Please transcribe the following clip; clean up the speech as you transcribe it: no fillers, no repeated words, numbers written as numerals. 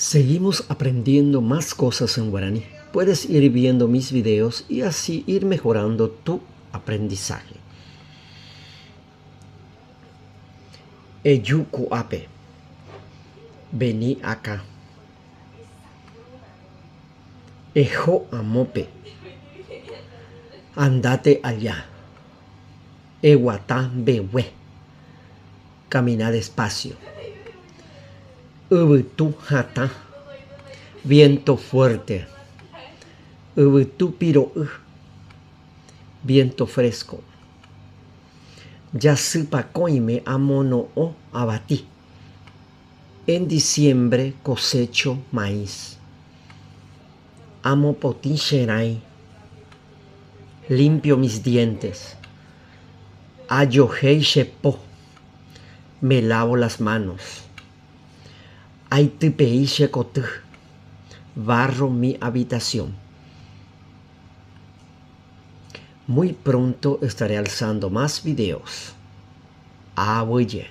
Seguimos aprendiendo más cosas en guaraní. Puedes ir viendo mis videos y así ir mejorando tu aprendizaje. Eju ko'ápe. Vení acá. Eho amópe. Andate allá. Eguata mbegue. Camina despacio. Yvytu hatã. Viento fuerte. Yvytu piro'y. Viento fresco. Jasy pakõime amono'õ avati. En diciembre cosecho maíz. Amopotĩ che rãi. Limpio mis dientes. Ajohéi che po. Me lavo las manos. Aitypei che koty. Barro mi habitación. Muy pronto estaré alzando más videos. Aguyje.